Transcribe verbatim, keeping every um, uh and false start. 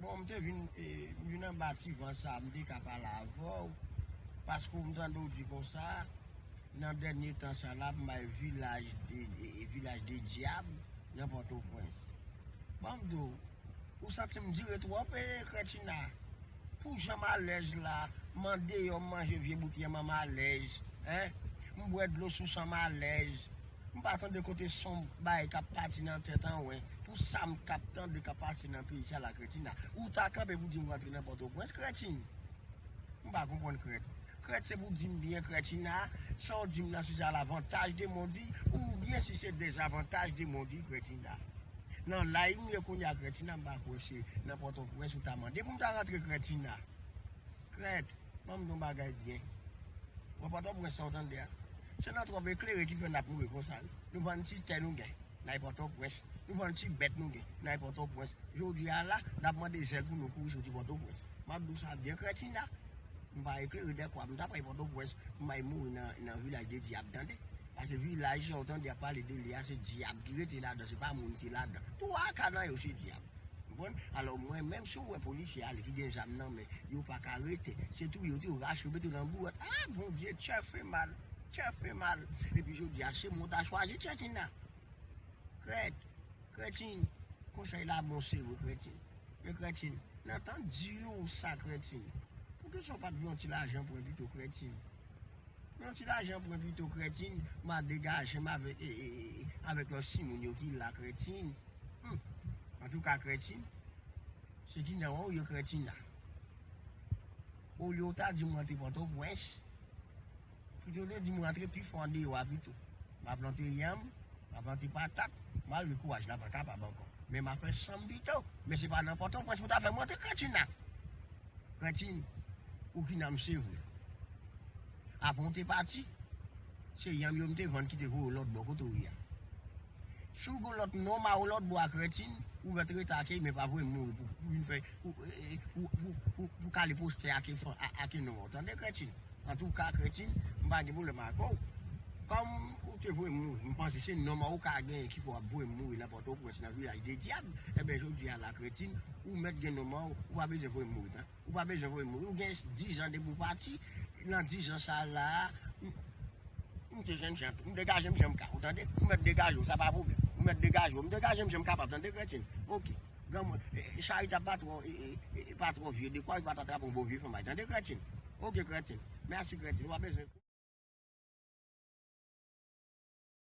Bon, m te vin, e, m vin anba ti van sa, m te ka pale avè w, paske m tande w di konsa, nan dènye tan sa la, m bay vilaj de, e, e, vilaj de dyab nan Pòtoprens. Ban m di w, ou santi m dire twòp, e, Kretina. Pou jan m alèz la, m andeyò, m manje vye bout yanm an, m alèz, en. M bwè dlo sous an, m alèz. M pa tande kote son bagay k ap pati nan tèt an, wen. Pou sa m k ap tande k ap pati nan peyi sa la, Kretina. Ou ta kanpe pou di m rantre nan Pòtoprens, Kretin. M pa konprann, Krèt. Krèt, se pou di m byen, Kretina, sa w di m nan, si se a lavantaj de mondi, oubyen si se dezavantaj de mondi, Kretina. Nan lay m ye kounye a, Kretina, m pa kwè se nan Pòtoprens ou ta mande pou m ta rantre, Kretina. Krèt, ban m di w yon bagay byen. Wè Pòtoprens sa w tande a? Se nan twòp eklere ki fè n ap mouri konsa, wi. Nou vann ti tè nou gen, n al Pòtoprens. Nou vann ti bèt nou gen, n al Pòtoprens. Jodi a la, n ap mande zèl pou nou kouri soti Pòtoprens. M ap di w sa byen, Kretina. M pa eklere dèkwa, m ta pral Pòtoprens, m al mouri nan, nan vilaj de dyab, tande. Paske vilaj sa w tande y ap pale de li a, se dyab ki rete ladan, se pa moun ki ladan. Twa ka nan yo se dyab. Konprann? Alò, mwen menm, si w wè polisye ale ki gen zam nan men, yo pa ka rete. Se touye yo tou, yo rache, yo mete yo nan bouwèt. Ah, Bondye, tchè fè mal, tchè fè mal. Epi jodi a, se mwen w ta chwazi, Kretina. Krèt, Kretin, konsèy la bon, se vre, Kretin. Men Kretin, nan tan di w sa, Kretin, poukisa w pa t vle yon ti lajan pran pito, Kretin? Yon ti lajan pran pito, Kretin, m a degaje m avèk, e, e, e, avèk lòt timoun yo ki la, Kretin. Hmm. Antouka, Kretin, se ki nan ou ye, Kretina. Olye w ta di m rantre Pòtoprens, pito w te di m rantre pi fon andeyò a pito. M a plante yanm, m a plante patat, malgre kouraj la pa kapab ankò. Men m a fè san m pito. Men se pa nan Pòtoprens pou w ta fè m rantre, Kretina. Kretin, ou ki nan m se vre. Avan w te pati, se yanm yo m te vann ki te voye w lòt bò kote w ye a. Si w gen lòt nonm a w lòt bò a, Kretin, ou mèt rete ak li, men pa voye m mouri pou, pou vin fè, pou, e, e, pou, pou, pou, pou kale postè ak, ak non an w, tande, Kretin? Antouka, Kretin, m pa gen pwoblèm ak ou. Kòm ou te voye m mouri, m panse se nonm an ou ka genyen ki fè w ap voye m mouri nan Pòtoprens, nan vilaj de dyab. Enben, jodi a la, Kretin, ou mèt gen nonm an, ou pa bezwen voye m mouri, tan. Ou pa bezwen voye m mouri. Ou gen dizan depi w pati. Nan dizan sa la, m, m te jènjan tou. M degaje m jan m ka. Ou tande? Ou mèt degaje w, sa pa pwoblèm. Ou mèt degaje w. M degaje m jan m kapab, tande, Kretin? Oke. Granmoun, e, e, charitab pa twò, e, e, e, pa twò vye. Dekwa li pa t atrape yon bon vye fanm, tande, Kretin? Oke, Kretin. Mèsi, Kretin. Ou pa bezwen.